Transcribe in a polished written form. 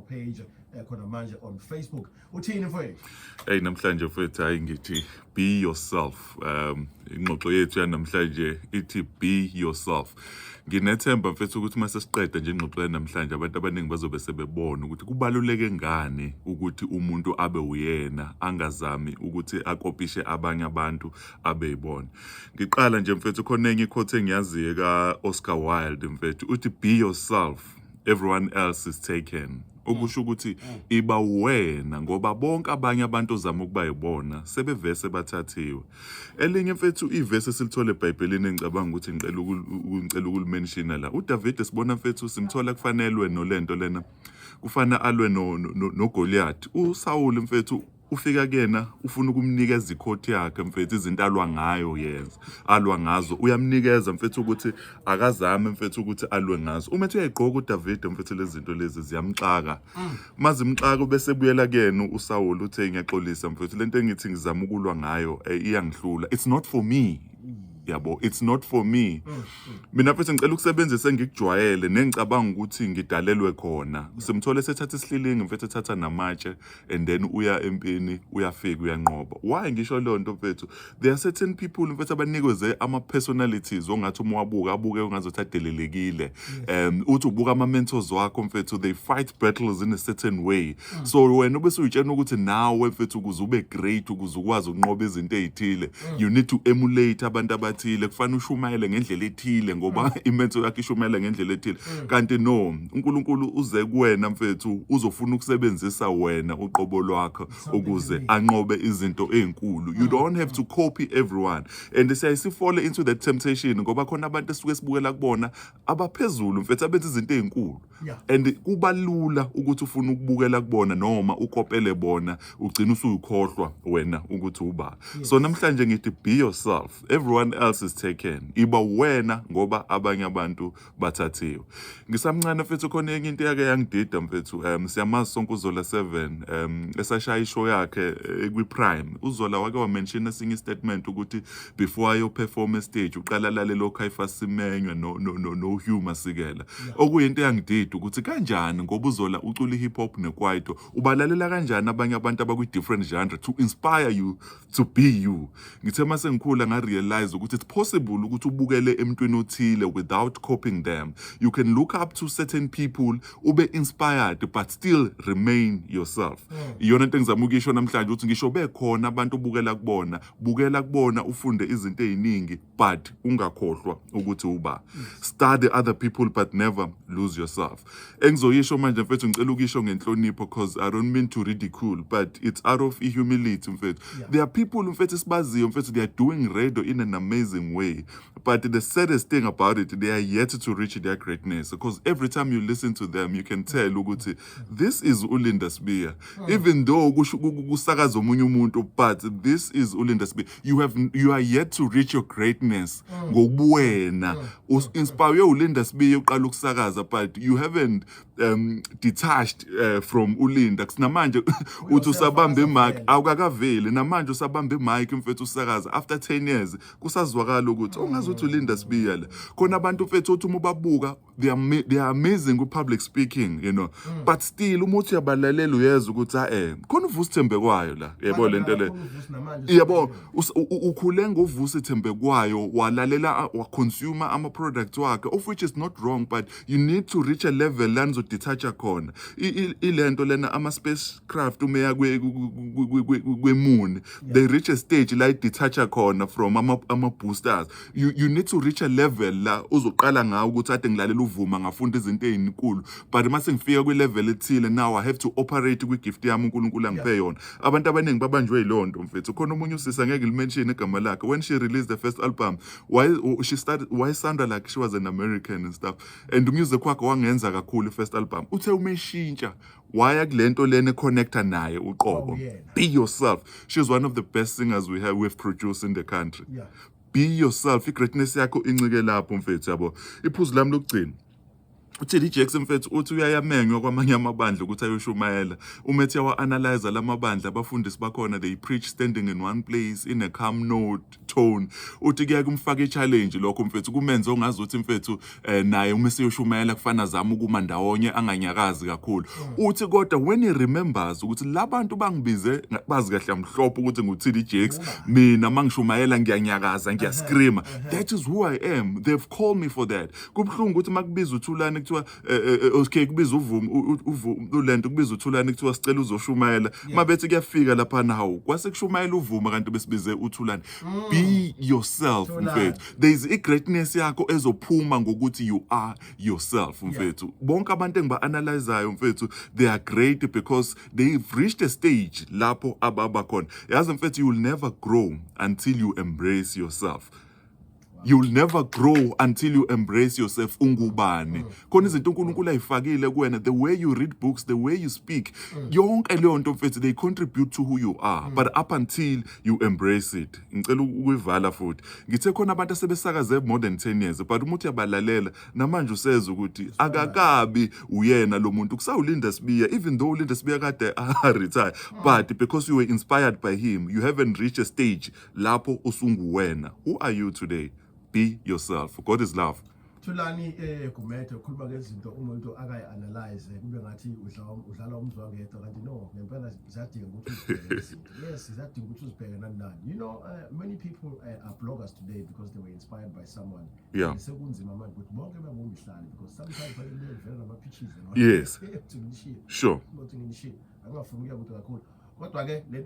page khona manje on Facebook. Uthini, mfowethu? Hey, namhlanje mfethu, hayi, ngithi be yourself. Ingxoxo yethu yanamhlanje ithi be yourself. Nginethemba, mfethu, ukuthi mase siqeda nje ingxoxo yanamhlanje, abantu abaningi bazobe sebebona ukuthi kubaluleke ngani ukuthi umuntu abe uyena, angazami ukuthi akopishe abanye abantu, abe yibona. Ngiqala nje, mfethu, khona enye iquote engiyaziyo ka Oscar Wilde, mfethu, uthi, "Be yourself, everyone else is taken." Okusho ukuthi iba wena, ngoba bonke abanye abantu ozama ukuba yibona sebevese bathathiwe. Elinye, mfethu, ivesi esilithole eBhayibhelini, engicabanga ukuthi ngicela ukulimentiona la, uDavid sibona, mfethu, simthola kufanelwe nolento lena, kufana alwe noGoliath. uSaul, mfethu, ufika kuyena ufuna ukumnikeza icoat yakhe, mfethu, izinto alwa ngayo, yenza alwa ngazo, uyamnikeza, mfethu, ukuthi akazame, mfethu, ukuthi alwe ngazo. Uma ethi uyayigqoka uDavid, mfethu, lezi zinto lezi ziyamxaka. Mazimxaka, bese buyela kuyena uSaul, uthe, "Ngiyaxolisa, mfethu, lento engithi ngizama ukulwa ngayo iyangihlula. It's not for me, yabo, it's not for me. Mina, mfethu, ngicela ukusebenzisa engikujwayele nengicabanga ukuthi ngidalelwe khona." Simthole sethatha isihlilingi, mfethu, ethatha namatshe, and then uya empini, uyafika, uyanqoba. Why ngisho leyo nto, mfethu? There are certain people, mfethu, abanikezwe ama-personalities ongathi uma wabuka abuke ungazothi adelelekile. Uthi ubuka ama-mentors wakho, mfethu, they fight battles in a certain way, so wena ube usuyitshena ukuthi nawe, mfethu, ukuze ube great, ukuze ukwazi ukunqoba izinto ey'thile, you need to emulate abantu abathile, kufanele ushumayele ngendlela ethile ngoba imentor yakho ishumayela ngendlela ethile. Kanti no, uNkulunkulu uze kuwena, mfethu, uzofuna ukusebenzisa wena uqobo lwakho ukuze anqobe izinto ey'nkulu. You don't have to copy everyone, and siyaye sifall into that temptation ngoba khona abantu esisuke sibukela kubona abaphezulu, mfethu, abenza izinto ey'nkulu, and kuba lula ukuthi ufune ukubukela kubona noma ukopele bona, ugcina usuyikhohlwa wena ukuthi uba. So namhlanje ngithi be yourself, everyone else is taken. Iba wena ngoba abanye abantu bathathiwe. Ngisamncane, mfethu, khona enye into eyake yangidida, mfethu. Siyamazi sonke uZola 7, esashaya ishow yakhe kwi-Prime. UZola wake wamention esinye istatement ukuthi before ayo-perform stage uqala lalela oCaiphus Semenya no Hugh Masekela, okuyinto eyangidida ukuthi kanjani, ngoba uZola ucula i-hip hop nekwaito, ubalalela kanjani abanye abantu abakwi-different genre to inspire you to be you? Ngithe mase ngikhula nga-realize ukuthi it's possible ukuthi ubukele emntwini othile without copying them. You can look up to certain people, ube inspired, but still remain yourself. Iyona into engizama ukuyisho namhlanje, ukuthi ngisho bekhona abantu obukela kubona, bukela kubona, ufunde izinto ey'ningi, but ungakhohlwa ukuthi uba. Study other people but never lose yourself. Engizoyisho manje, mfethu, ngicela ukuyisho ngenhlonipho because I don't mean to ridicule, but it's out of humility, mfethu. There are people, mfethu, esibaziyo, mfethu, they are doing radio in an amazing way, but the saddest thing about it, they are yet to reach their greatness, because every time you listen to them you can tell ukuthi this is uLinda Sibiya, even though kusakaza omunye umuntu, but this is uLinda Sibiya. You are yet to reach your greatness ngokubuwena. Inspire uLinda Sibiya uqala ukusakaza, but you haven't detached from uLinda. Kusinamanje uthi usabamba imic, awukakaveli. Namanje usabamba imic, mfethu, usakaza after 10 years, kusazwakala ukuthi ongazuthi uLinda Sibiya la. Khona abantu, mfethu, othi uma ubabuka, they are amazing ku public speaking, but still uma uthi uyabalalela uyezwa ukuthi ah, khona uVusi Thembekwayo la, yebo, lento le. Yabo, ukhule ngoVusi Thembekwayo, walalela, waconsume ama products wakhe, of which is not wrong, but you need to reach a level la nizodetacha khona. Ilento lena, ama spacecraft umeya kwe-moon, they reach a stage la idetacha khona from ama boosters. You need to reach a level la uzoqala ngawo ukuthi ade ngilalela uvuma, ngafunda izinto ezinkulu, but mase ngifika kwi level ethile, now I have to operate kwi gift yami uNkulunkulu angiphe yona. Abantu abaningi babanjwe yileyo nto, mfethu. Khona omunye usisi, angeke ngilimention igama lakhe, when she released the first album, why she started, why sounded like she was an American and stuff, and umusic wakhe wangenza kakhulu. I-first album, uthe uma eshintsha waya kulento lena connector naye uqobo. Oh, yena. Be yourself. She's one of the best singers we've produced in the country. Be yourself, i-greatness yakho incike lapho, mfethu, yabo. Iphuzu lami lokugcina. uTD Jakes, mfethu, uthi uyayamenywa kwamanye amabandla ukuthi ayoshumayela. Uma ethi yawa-analyze lamabandla, abafundisi bakhona, they preach standing in one place in a calm note tone. Uthi kuyaye kumfaka i-challenge lokho, mfethu, kumenze ongazi ukuthi, mfethu, naye uma eseyoshumayela kufana azame ukuma ndawonye, anganyakazi kakhulu. Uthi kodwa when he remembers ukuthi labantu bangibize, bazi kahle mhlophe ukuthi ngu-TD Jakes, mina mangishumayela ngiyanyakaza, ngiyascreama, that is who I am, they've called me for that. Kubuhlungu ukuthi makubiza uThulani kuthiwa okay, kubiza uVuma, ulento, kubiza uThulani, kuthiwa sicela uzoshumayela. Mabethi kuyafika lapha, hawu, kwase kushumayela uVuma kanti besibize uThulani. Be yourself. Thulani. Mfethu, there is i-greatness yakho ezophuma ngokuthi you are yourself, mfethu. Bonke abantu engiba-analyzayo, mfethu, they are great because they've reached a stage lapho ababa khona. Yazi, mfethu, you will never grow until you embrace yourself. You'll never grow until you embrace yourself. Ungubani? Khona izinto uNkulunkulu ayifakile kuwena, the way you read books, the way you speak, yonke leyo nto, mfethu, they contribute to who you are, but up until you embrace it. Ngicela ukuyivala futhi. Ngithe khona abantu asebesakaze more than 10 years, but uma uthi uyabalalela namanje, useza ukuthi akakabi uyena lo muntu kusawuLinda Sibiya, even though uLinda Sibiya kade retire, but because you were inspired by him, you haven't reached a stage lapho usunguwena. Who are you today? Be yourself. God is love. Thulani Gumede ukhuluma ngezinto umuntu akayi-analyze kube ngathi udlala umzwangedwa, kanti no, ngempela ziyadinga ukuthi uzibheke izinto. Yes, ziyadinga ukuthi uzibheke nani nani. Many people are bloggers today because they were inspired by someone. And sekunzima manje ukuthi bonke babomihlali because sometimes fanele vele nama-pitches and all. Uthi ngishiye. Uthi ngishiye, angingafuni ukuya kude kakhulu, kodwa-ke le